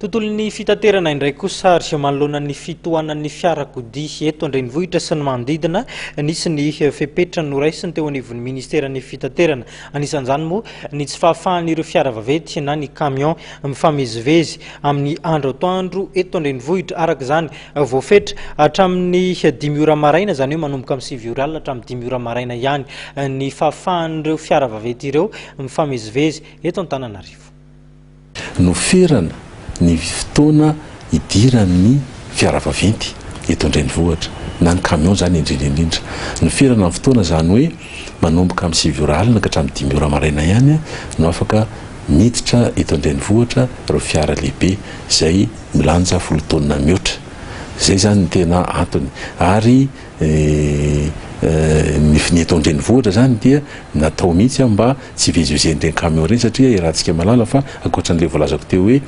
Tontolon'ny fitaterana indray kosa ary manoloana ny fitohanan'ny fiarakodia eto an-drenivohitra sy ny manodidina, nisy ny fepetra noraisiny teo anivon'ny ministeran'ny fitaterana. Anisan'izany moa ny tsy fahafahan'ireo fiara vaventy na ny camion mifamezivezy amin'ny andro atoandro eto an-drenivohitra. Araka izany, voafetra hatramin'ny 5 ora maraina, izany hoe manomboka amin'ny 9 ora alina hatramin'ny 5 ora maraina ihany ny fahafahan'ireo fiara vaventy ireo mifamezivezy eto Antananarivo. Noferana ny fotoana hidiran'ny fiara vaventy eto an-drenivohitra, na ny camion izany indrindra indrindra. Noferana ny fotoana izany hoe manomboka amin'ny 9 ora alina ka hatramin'ny 5 ora maraina ihany no afaka miditra eto an-drenivohitra ireo fiara lehibe izay milanja 10 taonina mihoatra. Izay izany no tena antony. Ary ny eto an-drenivohitra izany dia natao mihitsy mba tsy hivezivezen'ireny camion ireny satria iarahantsika mahalala fa ankoatran'ilay voalazako teo hoe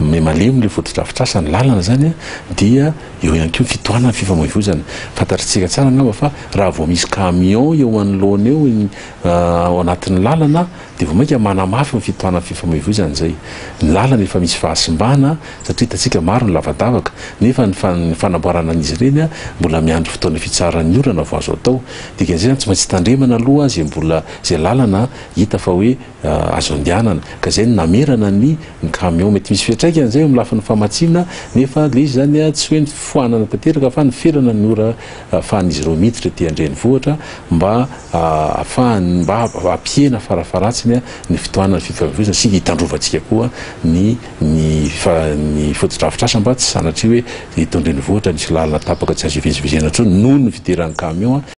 miha-malemy ilay fotodrafitrasa ny lalana izany dia eo ihany koa ny fitohanana ny fifamoivoizana. Fantatritsika tsara angamba fa raha vao misy camion eo anoloana eo ao anatin'ny lalana dia vao mainka manamafy ny fitohanan'ny fifamoivoizana izay. Ny lalana efa misy fahasimbana satria hitantsika maro ny lavadavaka nefa ny fanamboarana an'izy ireny mbola miandry fotoana fitsaharan'ny orana vao azo atao. Dikan'izay izany tsy maintsy tandremana aloha izay mbola izay lalana hita fa hoe azo andehanana ka izay no namerana ny ny camion. Mety misy fiantraikany izay eo amin'ny lafiny famatsiana nefa ilay izy izany tsy hoe ny foanana tanteraka fa ny ferana ny ora ahafahan'izy ireo miditra ety an-drenivohitra mba ahafahany mba hampihena farafaharatsiny ny fitohanan'ny fifamoivoizana sy hitandrovantsika koa ny ny ny fotodrafitrasa mba tsy sanatria hoe eto an-drenivohitra misy lalana tapaka tsy azo ivezivezena intsony noho ny fidiran'ny camion.